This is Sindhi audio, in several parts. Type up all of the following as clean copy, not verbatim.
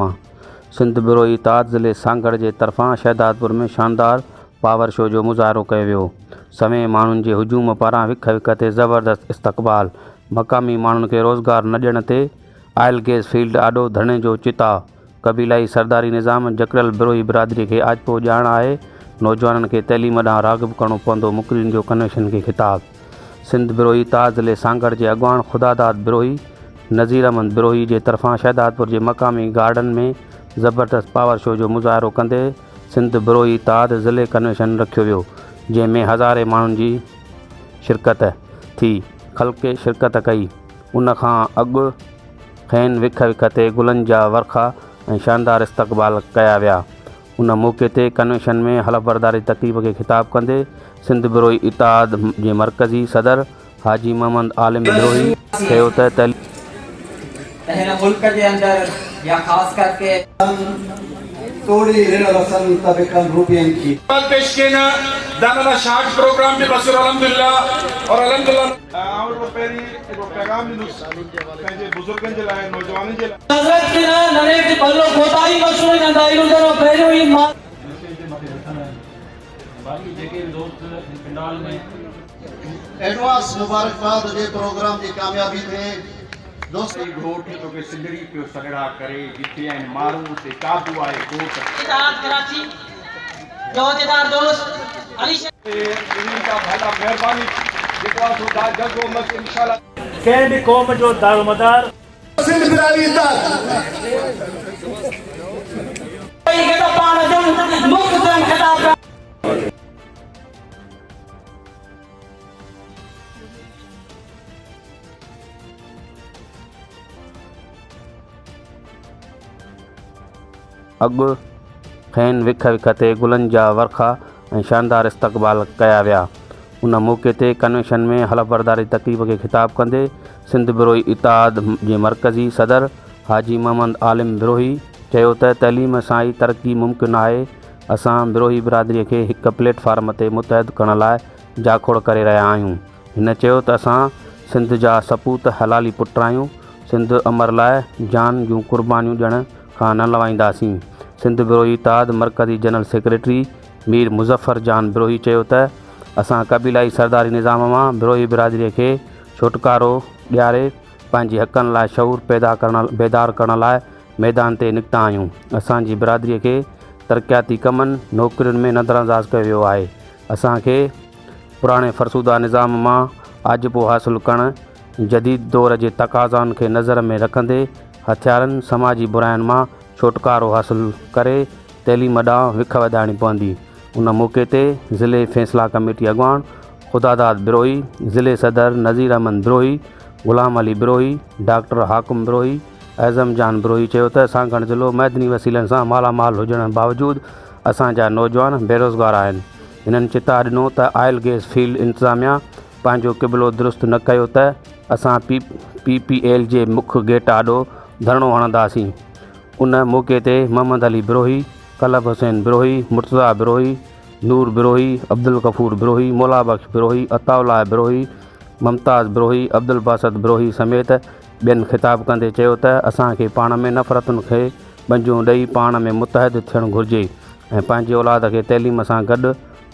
مان سنڌ بروهي اتحاد ضلعي سانگهڙ جي طرفان شهدادپور ۾ شاندار پاور شو جو مظاهرو ڪيو ويو. سوين ماڻهن جي هجوم پاران وک وک تي زبردست استقبال، مقامي ماڻهن کي روزگار نه ڏيڻ تي آئل گيس فيلڊ آڏو ڌرڻي جو چتاء، قبيلائي سرداري نظام جڪڙيل بروهي برادري کي آجپو ڄاڻ آهي، نوجوانن کي تعليم ڏانهن راغب ڪرڻو پوندو، مقررين جو ڪنوينشن کي خطاب. سنڌ بروهي تاج ضلعي سانگهڙ جي اڳواڻ خداداد بروهي، نذير احمد بروهي جي طرفان شهدادپور جي مقامي گارڊن ۾ زبردست پاور شو جو مظاهرو ڪندي سنڌ بروهي اتحاد ضلعي ڪنوينشن رکيو ويو جنهن ۾ هزارين ماڻهن جي شرڪت ٿي خلق شرڪت ڪئي ان کان اڳ کين وک وک تي گلن جا ورکا ۽ شاندار استقبال ڪيا ويا ان موقعي تي ڪنوينشن ۾ حلف برداري تقريب کي خطاب ڪندي سنڌ بروهي اتحاد جي مرڪزي صدر حاجي محمد عالم بروهي چيو ته تعليم. ته هن ملڪ جي اندر يا خاص ڪرڪي. توڙي رڻ رسن ته به ڪن روپين کي. پيش ڪينا دانا شارٽ پروگرام به بسر الحمدلله اور الحمدلله. آئون هڪڙو پهرين هڪڙو پيغام ڏيندس پنهنجي بزرگن جي لاء نوجوانن جي لاء. نظرت ڪنا نريت ڀلو کوتائي مشهور ڪندا ايندڙ پهريون ئي مان. هن اسٽيج تي مٿي ويٺل آهن ۽ باقي جيڪي به دوست هن پنڊال ۾. ايڊوانس مبارڪباد هجي پروگرام جي ڪاميابي تي دوست. اي گهوٽ توکي سنڌڙي پيو سڏڙا ڪري، جٿي آهن مارون اتي قابو آهي ڪوٽ. اتحاد ڪراچي جو عهديدار دوست علي شير. ٻنهي جا ڀلا مهرباني جيڪو آ سو دا جذبو مس انشاءالله. ڪنهن به قوم جو دارومدار. سنڌ برادري اتحاد. کي ته پاڻ جن مختصرن خطاب ڪيو. اڳ کين وک وک تي گلن جا ورکا ۽ شاندار استقبال ڪيا ويا. ان موقعي تي ڪنوينشن ۾ حلف برداري تقريب کي خطاب ڪندي سنڌ بروهي اتحاد جي مرڪزي صدر حاجي محمد عالم بروهي چيو ته تعليم سان ئي ترقي ممڪن آهي، اسان بروهي برادري کي هڪ پليٽ فارم تي متحد ڪرڻ لاء جاکوڙ ڪري رهيا آهيون. هن چيو ته اسان سنڌ جا سپوت حلالي پٽ آهيون، سنڌ امر لاء جان جون قربانيون ڏيڻ کان نه لوائينداسين. سنڌ بروهي اتحاد مرڪزي جنرل سيڪريٽري مير مظفر جان بروهي چيو ته اسان قبيلائي سرداري نظام مان بروهي برادري کي ڇوٽڪارو ڏياري پنهنجي حقن لاء شعور پيدا ڪرڻ بيدار ڪرڻ لاء ميدان تي نڪتا آهيون، اسان جي برادري کي ترقياتي ڪمن، نوڪرين ۾ نظرانداز ڪيو ويو آهي، اسان کي پراڻي فرسوده نظام مان آجپو حاصل ڪرڻ، جديد دور جي تقاضائن کي نظر ۾ رکندي هٿيارن، سماجي براين مان ڇوٽڪارو حاصل ڪري تعليم ڏانهن وک وڌائڻي پوندي. ان موقعي تي ضلعي فيصلا ڪميٽي اڳواڻ خداداد بروهي، ضلعي صدر نذير احمد بروهي، غلام علي بروهي، ڊاڪٽر حاڪم بروهي، اعظم جان بروهي چيو ته سانگهڙ ضلعو معدني وسيلن سان مالا مال هجڻ باوجود اسان جا نوجوان بيروزگار آهن. هنن چتاء ڏنو ته آئل گيس فيلڊ انتظاميا پنهنجو قبلو درست نه ڪيو ته اسان پي پي ايل جي مک گيٽ آڏو ڌرڻو هڻنداسين. ان موقعي تي محمد علي بروهي، قلب حسين بروهي، مرتضيٰ بروهي، نور بروهي، عبدالغفور بروهي، مولا بخش بروهي، عطاء الله بروهي، ممتاز بروهي، عبدالباسط بروهي سميت ٻين خطاب ڪندي چيو ته اسان کي پاڻ ۾ نفرتن کي ٻنجون ڏئي پاڻ ۾ متحد ٿيڻ گهرجي ۽ پنهنجي اولاد کي تعليم سان گڏ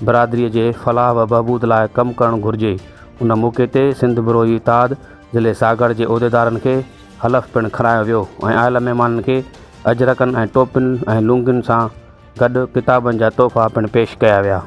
برادري جي فلاح و بهبود لاء ڪم ڪرڻ گهرجي. ان موقعي تي سنڌ بروهي اتحاد ضلعي ساگهڙ جي عهديدارن کي حلف پڻ کڻايو ويو ۽ آيل مهمانن کي اجرڪن ۽ ٽوپين ۽ لونگين سان گڏ ڪتابن جا تحفا پڻ پيش ڪيا ويا.